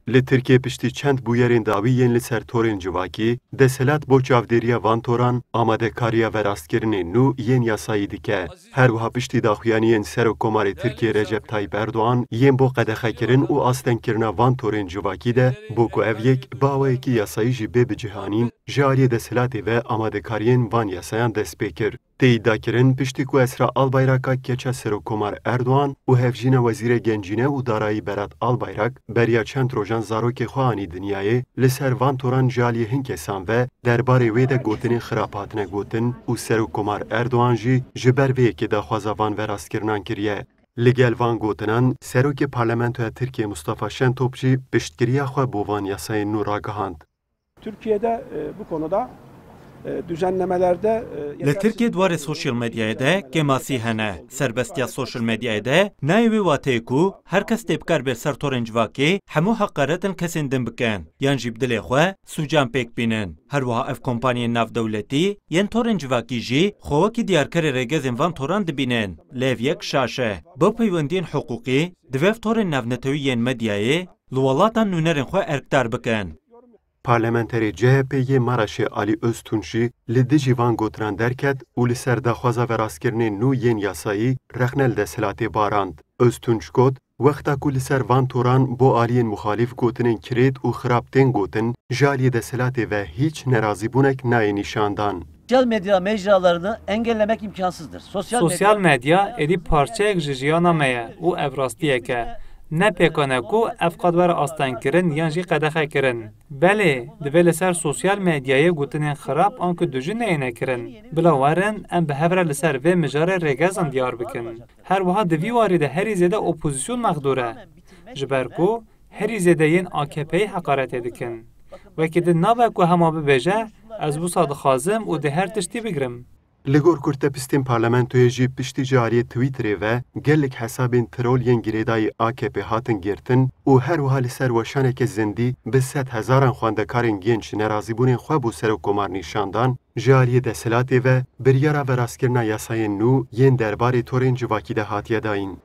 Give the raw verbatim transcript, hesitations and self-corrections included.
Li Tirkiyê piştî çend bûyerên dawî yên li ser torên civakî, desthilat bo çavdêriya van toran amadekariya verastkirinên nû yên yasayî dike. Her wiha piştî daxuyaniyên Serokkomarê Tirkiyê Recep Tayyip Erdogan yên bo qedexekirin û astengkirina van torên civakî de bû ku ev yek bi awayekî yasayî jî bê bicihanîn, ji aliyê desthilatê ve amadekariyên van yasayan dest pê kir. Tê îdiakirin, piştî ku Esra Albayraka keça Serokkomar Erdogan û hevjîna Wezîrê Gencîne û Darayî Berat Albayrak beriya çend rojan zarokê xwe anî dinyayê, li ser van toran ji aliyê hin kesan ve derbarê wê de gotinên xirab hatine gotin û Serokkomar Erdogan jî ji ber vê yekê daxwaza van verastkirinan kiriye. Li gel van gotinan, Serokê Parlamentoya Tirkiyê Mustafa Şentop jî piştgiriya xwe bo van yasayên nû ragihand. Türkiye'de e, bu konuda e, düzenlemelerde e, Li Tirkiyê di warê sosyal medyayê de kêmasî hene. Serbestiya sosyal medyayê de nayê wê wateyê ku her kes tê bikaribe li ser torên civakê hemû heqaret li kesên din bikin yan jî bi dilê xwe sûcan pêk bînin. Her wiha ev kompanyên navdewletî yên torên civakî jî xwe wekî diyarkerê rêgezên van toran dibînin. Lê ev yek şaş e. Bo peywendiyên hiqûqî divê ev torên navnetewî yên medyayê li welatan nûnerên xwe erkdar bikin. Parlamenterê C H P yê Maraşê Alî Oztunç jî li dijî van gotinan derket û li ser daxwaza verastkirinên nû yên yasayî rexne li desthilatê barand. Oztunç got, wexta ku li ser van toran bo aliyên muxalîf gotinên kirêt û xirab tên gotin, ji aliyê desthilatê ve hîç nerazîbûnek nayê nîşandan. Sosyal medya mecralarını engellemek imkansızdır. Sosyal, Sosyal medya êdî parçeyek ji jiyana me ye û ev rastiyek e. Ne pêkan e ku ev qad were astengkirin yan jî qedexekirin. Belê, divê li ser sosyal medyayê gotinên xirab anku dijî neyêne kirin. Bila werin em bi hev re li ser vê mijarê rêgezan diyar bikin. Her wiha di vî warî de herî zêde opozîsyon mexdûr e. Ji ber ku herî zêde yên A K P'yê heqaretê dikin. Wekî din nabe ku hema bibêje, ez wisa dixwazim û dê her tiştî bigrim. Li gor kurtepistên parlamentoyê jî piştî ji aliyê Twitterê ve gelek hesabên trol yên girêdayî A K P hatin girtin û her wiha li ser weşaneke zindî bi sed hezaran xwendekarên genç nerazîbûnên xwe bo serokkomar nîşan dan, ji aliyê desthilatê ve biryara verastkirina yasayên nû yên derbarê torên civakî de hatiye dayîn.